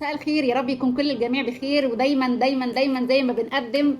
مساء الخير، يا رب يكون كل الجميع بخير. ودايما دايما دايما زي ما بنقدم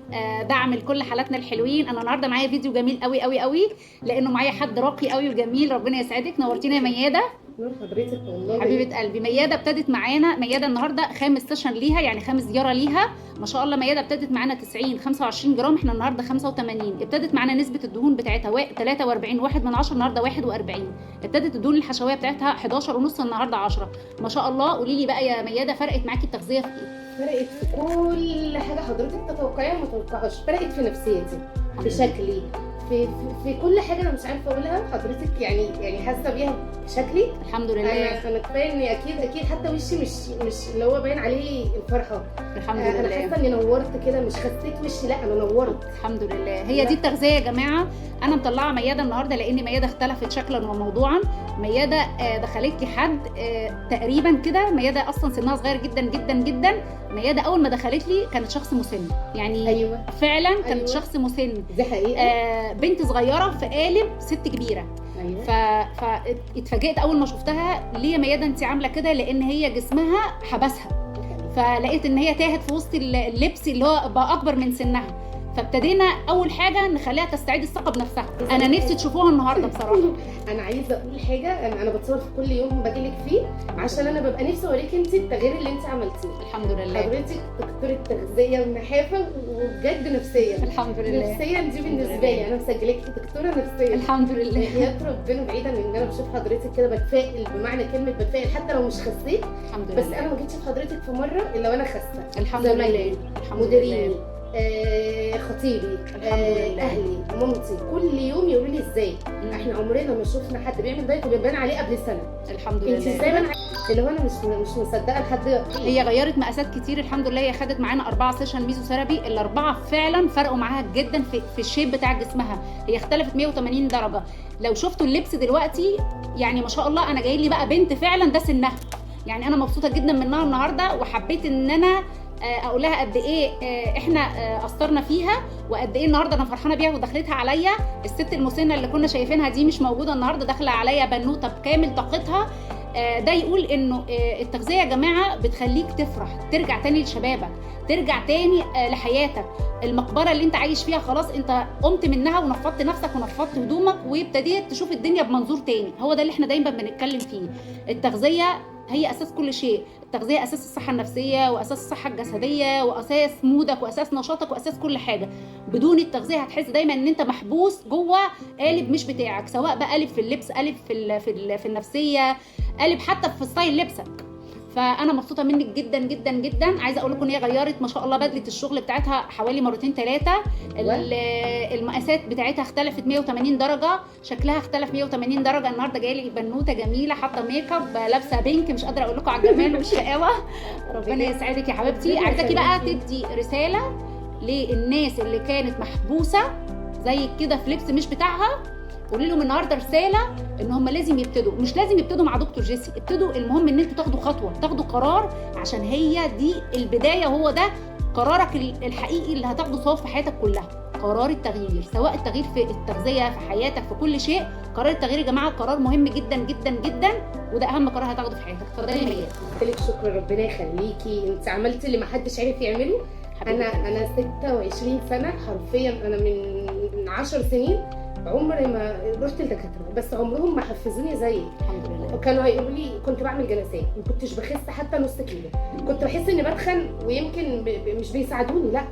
دعم لكل حالاتنا الحلوين. انا النهارده معايا فيديو جميل قوي قوي قوي، لانه معايا حد راقي قوي وجميل. ربنا يسعدك، نورتينا يا مياده. نور حضرتك والله حبيبه قلبي. مياده ابتدت معانا، مياده النهارده خامس session ليها، يعني خامس زيارة ليها. ما شاء الله مياده ابتدت معانا 90 25 جرام، احنا النهارده 85. ابتدت معانا نسبه الدهون بتاعتها 43 واحد من 10، النهارده 41. ابتدت الدهون الحشويه بتاعتها 11 ونص، النهارده 10. ما شاء الله. قولي لي بقى يا مياده، فرقت معاكي التغذية في ايه؟ فرقت في كل حاجة حضرتك تتوقعيها وما تتوقعهاش. فرقت في نفسيتي، في شكلي، في في كل حاجة انا مش عارفه اقولها حضرتك، يعني حاسه بيها بشكلي. الحمد لله. انا كفاية اني اكيد حتى وشي مش اللي هو باين عليه الفرحة. الحمد لله. انا حاسه اني نورت كده، مش خسيت وشي، لا انا نورت. الحمد لله. هي دي التغذية يا جماعة. انا مطلعه مياده النهارده لان مياده اختلفت شكلا وموضوعا. مياده دخلت لي حد تقريبا كده. مياده اصلا سنها صغير جدا جدا جدا. مياده اول ما دخلت لي كانت شخص مسن، يعني ايوه فعلا كانت أيوة. شخص مسن، دي حقيقة. بنت صغيرة في قالب ست كبيرة. أيوة. فاتفاجئت اول ما شفتها، ليه يا مياده انت عامله كده؟ لان هي جسمها حبسها، فلقيت ان هي تاهت في وسط اللبس اللي هو بقى اكبر من سنها. فابتدينا اول حاجة نخليها تستعيد الثقة بنفسها. انا نفسي تشوفوها النهارده بصراحة. انا عايزه اقول حاجة، انا بتصور في كل يوم باجيلك فيه عشان انا ببقى نفسي اوريك انت التغيير اللي انت عملتيه. الحمد لله. حضرتك دكتورة تغذية ونحافه، وبجد نفسيا. الحمد لله. نفسيا دي بالنسبة لي، انا مسجلاكي دكتورة نفسية. الحمد لله. يا ربنا، بعيدا ان انا بشوف حضرتك كده بتفائل، بمعنى كلمة بتفائل، حتى لو مش خسيت. الحمد لله. بس انا ما جيتش في حضرتك في مرة الا وانا خاسه. الحمد لله. الحمد مديريني، خطيبي، اهلي، مامتي، كل يوم يقولوا لي ازاي احنا عمرنا ما شفنا حد بيعمل دايت وبيبان عليه قبل سنة. الحمد لله. انت ازاي بان اللي هو انا مش مصدقه لحد. هي غيرت مقاسات كتير الحمد لله. هي خدت معانا 4 session mesotherapy، الاربعة فعلا فرقوا معاها جدا في ال shape بتاع جسمها. هي اختلفت 180 درجه. لو شفتوا اللبس دلوقتي يعني ما شاء الله، انا جاي لي بقى بنت فعلا ده سنها. يعني انا مبسوطة جدا منها النهارده، وحبيت ان انا اقول لها قد ايه احنا اثرنا فيها، وقد ايه النهارده انا فرحانة بيها ودخلتها عليا. الست المسنة اللي كنا شايفينها دي مش موجودة النهارده، داخله عليا بنوته بكامل طاقتها. ده يقول انه التغذية يا جماعة بتخليك تفرح، ترجع تاني لشبابك، ترجع تاني لحياتك. المقبرة اللي انت عايش فيها خلاص انت قمت منها ونفضت نفسك ونفضت هدومك وابتديت تشوف الدنيا بمنظور تاني. هو ده اللي احنا دايما بنتكلم فيه. التغذية هي اساس كل شيء. التغذية اساس الصحة النفسية، واساس الصحة الجسدية، واساس مودك، واساس نشاطك، واساس كل حاجة. بدون التغذية هتحس دايما ان انت محبوس جوه قالب مش بتاعك، سواء بقى قالب في اللبس، قالب في النفسية، قالب حتى في style لبسك. فانا مبسوطة منك جدا جدا جدا. عايزه اقول لكم ان هي غيرت ما شاء الله بدله الشغل بتاعتها حوالي مرتين 3. المقاسات بتاعتها اختلفت 180 درجه، شكلها اختلف 180 درجه. النهارده جاية لي بنوته جميلة، حاطه make up، لابسه pink، مش قادرة اقول لكم على الجمال والشقاوة. ربنا يسعدك يا حبيبتي. عايزاكي بقى تدي رسالة للناس اللي كانت محبوسة زي كده في لبس مش بتاعها. قولي لهم النهارده رسالة ان هم لازم يبتدوا، مش لازم يبتدوا مع دكتور جيسي، ابتدوا. المهم ان انتوا تاخدوا خطوة، تاخدوا قرار، عشان هي دي البداية. هو ده قرارك الحقيقي اللي هتاخده صواب في حياتك كلها، قرار التغيير، سواء التغيير في التغذية، في حياتك، في كل شيء. قرار التغيير يا جماعة قرار مهم جدا جدا جدا، وده اهم قرار هتاخده في حياتك. اتفضلي يا ميادة. قلت لك شكرا، ربنا يخليكي، انت عملتي اللي ما حدش عرف يعمله. انا 26 سنة حرفيا، انا من 10 سنين عمري ما رحت لدكاتره، بس عمرهم ما حفزوني زيك. الحمد لله. كانوا هيقولوا لي، كنت بعمل جلسات ما كنتش بخس حتى نص كيلو، كنت بحس اني بتخن، ويمكن مش بيساعدوني، لا.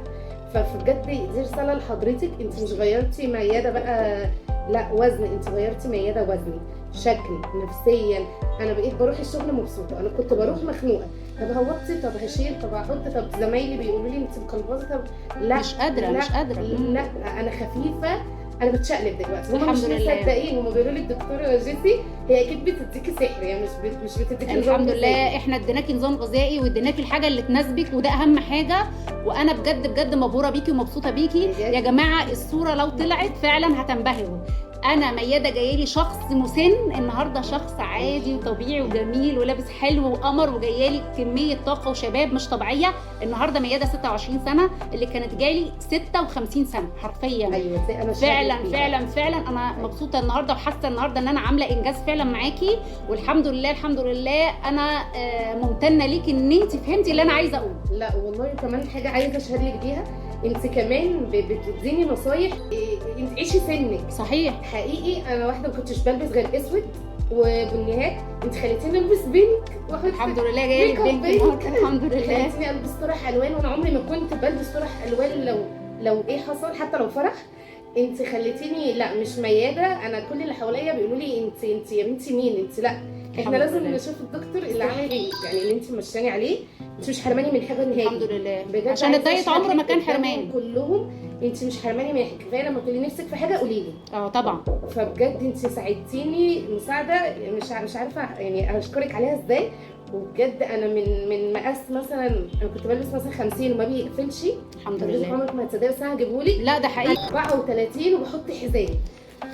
فبجد دي رسالة لحضرتك، انت مش غيرتي مياده بقى لا وزن، انت غيرتي مياده وزني، شكلي، نفسيا. انا بقيت بروح الشغل مبسوطة، انا كنت بروح مخنوقه، طب هوطي، طب هشيل، طب هحط، طب زمايلي بيقولوا لي انت مقلبظه، طب لا مش قادرة، مش قادرة، لا انا خفيفة، انا بتشقلب دلوقتي. هم مش مصدقين، هم بيقولوا لي الدكتورة جيسي هي اكيد بتديكي سحر، هي مش بتديكي نظام. الحمد لله احنا اديناكي نظام غذائي واديناكي الحاجة اللي تناسبك، وده اهم حاجة. وانا بجد بجد مبهوره بيكي ومبسوطة بيكي يا جماعة. الصورة لو طلعت فعلا هتنبهروا. انا مياده جاية لي شخص مسن، النهارده شخص عادي وطبيعي وجميل ولابس حلو وقمر، وجاية لي كمية طاقة وشباب مش طبيعية. النهارده مياده 26 سنة اللي كانت جاية لي 56 سنة حرفيا. ايوه دي انا فعلا فعلا فعلا انا مبسوطة النهارده، وحاسه النهارده ان انا عامله انجاز فعلا معاكي، والحمد لله الحمد لله. انا ممتنة ليكي ان انت فهمتي اللي انا عايزه اقوله. لا والله كمان حاجة عايزه اشهد لك بيها، انت كمان بتديني نصايح، انت عيشي سنك. صحيح حقيقي انا واحدة ما كنتش بلبس غير اسود وبنيهات، انت خليتيني البس pink، الحمد لله جاية لك pink الحمد لله. خليتيني البس طرح الوان، وانا عمري ما كنت بلبس طرح الوان، لو ايه حصل حتى لو فرح. انت خليتيني لا مش مياده، انا كل اللي حواليا بيقولوا لي انت يا بنتي مين انت، لا احنا لازم نشوف الدكتور اللي عامل ايه، يعني اللي انت مشاني عليه، انت مش حرماني من حاجة نهائي الحمد لله. عشان الدايت عمره ما كان حرمان كلهم، انت مش حرماني من حاجة، كفاية لما تقولي نفسك في حاجة قولي لي. طبعا. فبجد انت ساعدتيني مساعدة مش عارفه يعني اشكرك عليها ازاي. وبجد انا من مقاس مثلا انا كنت بلبس مثلا 50 وما بيقفلش الحمد لله، عمرك ما هتصدقي، بس انا هجيبهولك. لا ده حقيقي. 34 وبحط حزام.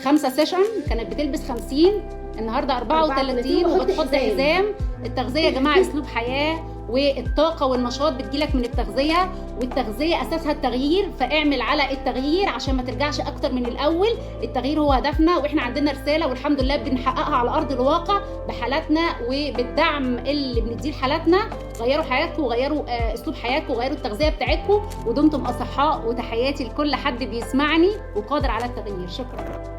5 session كانت بتلبس 50، النهارده 34 وبتحط حزام. التغذية يا جماعة اسلوب حياة، والطاقة والنشاط بتجيلك من التغذية، والتغذيه اساسها التغيير، فاعمل على التغيير عشان ما ترجعش اكتر من الاول. التغيير هو هدفنا، واحنا عندنا رسالة والحمد لله بنحققها على ارض الواقع بحالاتنا وبالدعم اللي بنديه لحالاتنا. غيروا حياتكم وغيروا اسلوب حياتكم وغيروا التغذية بتاعتكم، ودمتم اصحاء. وتحياتي لكل حد بيسمعني وقادر على التغيير. شكرا.